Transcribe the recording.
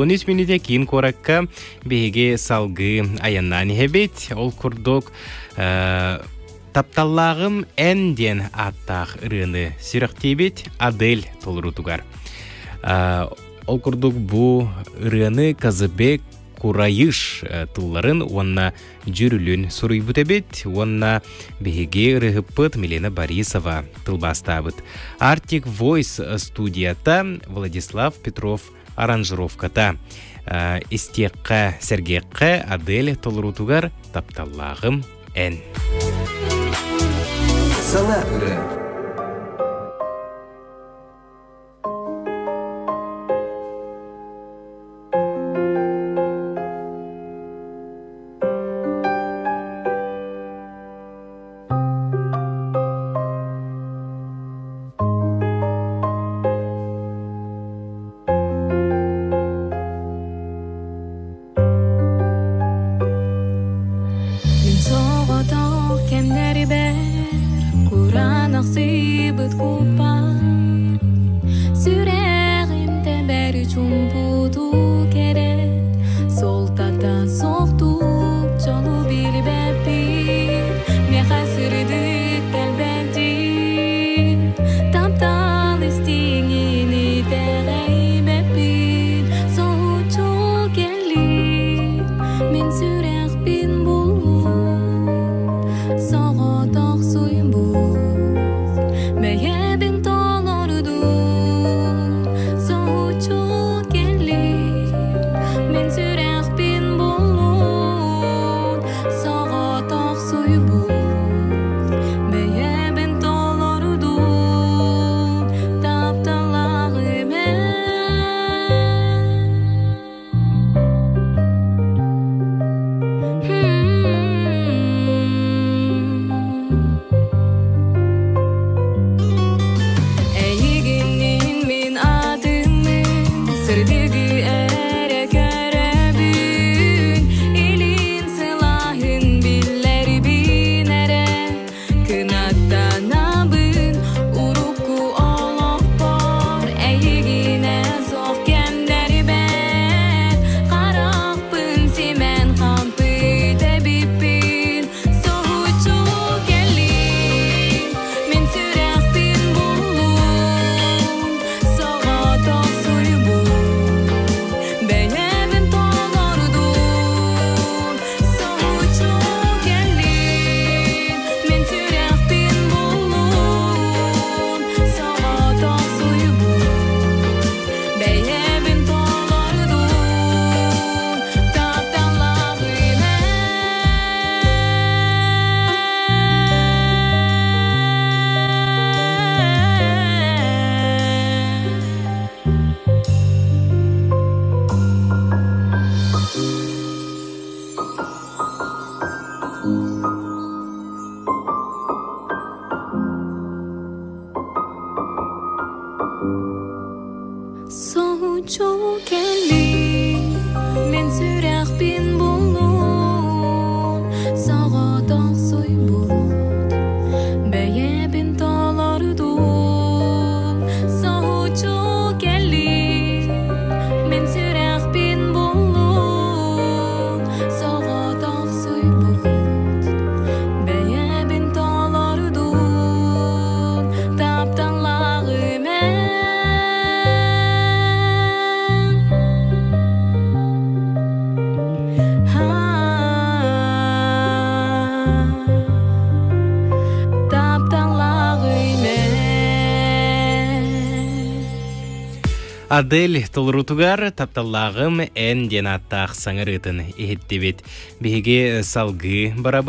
13 мүнүүтэ киин куоракка биһиги салгыы айаннаан иһэбит. Ол курдук «Тапталлааҕым эн» диэн ааттаах ырыаны сүрэхтиибит Адель толоруутугар. Ол курдук бу ырыаны Казыбек Курайыш тылларын уонна дьүрүлүн суруйбут эбит уонна биһиги ырыһыппыт Милена Борисова тылбаастаабыт. Arctic Voice студията Владислав Петров аранжировката истиэххэ, сэргиэххэ Адель толоруутугар тапталлааҕым эн. Саҥа ырыа. Мин соҕотох кэмнэрбэр кураанах сыйбыт куппар Сүрэҕим тэбэр чуумпутуу кэрэ Суолтата суохтук дьолу билбэппин Миэхэ сырдык тэлбэттин Таптал истиҥин итэҕэйбэппин Соһуччу кэллин мин сүрэхпин буллум Соҕотох суйбут бэйэбин толордум Соһуччу кэллин мин сүрэхпин буллум Соҕотох суйбут бэйэбин толордум Тапталлааҕым эн Эйигинниин мин атыммын сырдыгы эрэ көрөбүн Илин сылааһын биллэрбин эрэ Кынаттанабын урукку олохпор эйигинэ суох кэмнэрбэр Харахпын симэн хампыт эбиппин Соһуччу кэллиҥ мин сүрэхпин буллум Соҕотох суйбут бэйэбин толордум Соһуччу кэллиҥ мин сүрэхпин буллум Соҕотох суйбут бэйэбин толордум Тапталлааҕым эн Соһуччу кэллиҥ, мин сүрэхпин буллум, соҕотох суйбут бэйэбин толордум. Соһуччу кэллиҥ, мин сүрэхпин буллум, соҕотох суйбут бэйэбин толордум. Тапталлааҕым эн. Тапталлааҕым эн. Адель толоруутугар тапталлааҕым эн диэн ааттаах саҥарыытын иһиттибит. Биһиги салгыы барабыт.